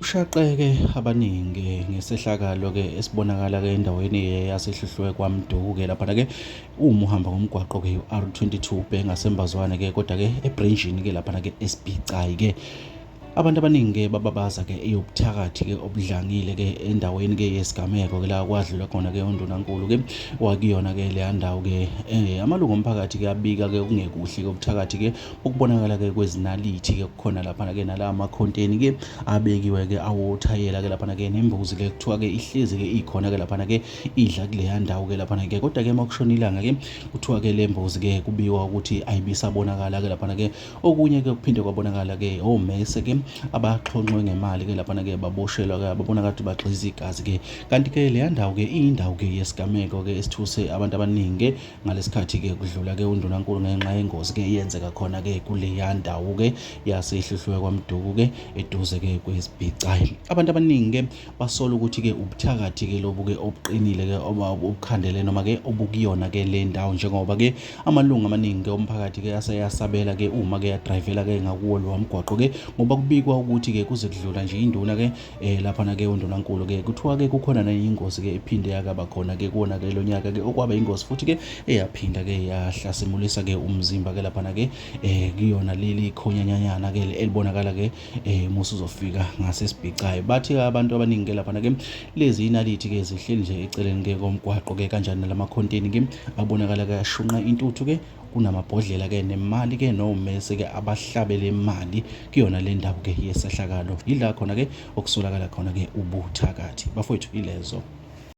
Kushaqeke abaningi ngesehlakalo-ke esibonakala-ke endaweni yaseHluhluwe kwaMduku-ke laphana-ke uma uhamba ngomgwaqo-ke u-R22 ubheke ngaseMbazwane-ke kodwa-ke ebrinjini-ke laphana-ke eSibhicayi-ke. Abantu abaningi-ke bababaza-ke eyobuthakathi-ke obudlangile-ke endaweni-ke yesigameko-ke la kwadlula khona-ke undunankulu-ke wakuyona-ke leya ndawo-ke. Amalungu omphakathi-ke abika-ke okungekuhle-ke ubuthakathi-ke Ukubonakala-ke kwezinalithi-ke kukhona laphana-ke nala makhonteni-ke abekiwe-ke awothayela-ke laphana-ke nembuzi le kuthiwa-ke ihlezi-ke ikhona-ke laphana-ke idla kuleya ndawo-ke laphana-ke kodwa-ke uma kushona ilanga-ke kuthiwa-ke le mbuzi-ke kubikwa ukuthi ayibisabonakala-ke laphana-ke okunye-ke kuphinde kwabonakala-ke omese-ke abaxhonxwe ngemali-ke laphana-ke baboshelwa-ke babonakala ukuthi bagxiza igazi-ke kanti-ke leya ndawo-ke iyindawo-ke yesigameko-ke esithuse abantu abaningi-ke Ngalesikhathi-ke kudlula-ke undunankulu ngenxa yengozi-ke eyenzeka khona-ke kuleya ndawo-ke yaseHluhluwe kwaMduku-ke eduze-ke kwesibhicayi. Abantu abaningi-ke basola ukuthi-ke ubuthakathi-ke lobu-ke obuqinile-ke obukhandele noma-ke obukuyona-ke le ndawo njengoba-ke amalungu amaningi-ke omphakathi-ke aseyasabela-ke uma-ke yadrayivela-ke ngakuwo lowa mgwaqo-ke ngoba kubikwa ukuthi-ke kuze kudlula nje induna-ke Laphana ke uNdunankulu ke kuthiwa ke kukhona nenye ingozi ke ephinde yakaba khona ke kuwona ke lonyaka ke okwaba ingozi futhi ke eyaphinda ke yahlasimulisa ke umzimba ke laphana ke kuyona leli khonyanyanyana ke elibonakala ke musu uzofika ngasesibhicayo. Bathi abantu abaningi ke laphana ke lezi inalithi ke zihleli nje eceleni ke komgwaqo ke kanjani nalamakhonteni ke abonakala ke ashunqa intuthu ke Kunamabhodlela ke nemali ke nomese ke abahlabele imali kuyona le ndawo ke yesehlakalo. Yila khona ke okusolakala khona ke ubuthakathi. Bafowethu ilezo.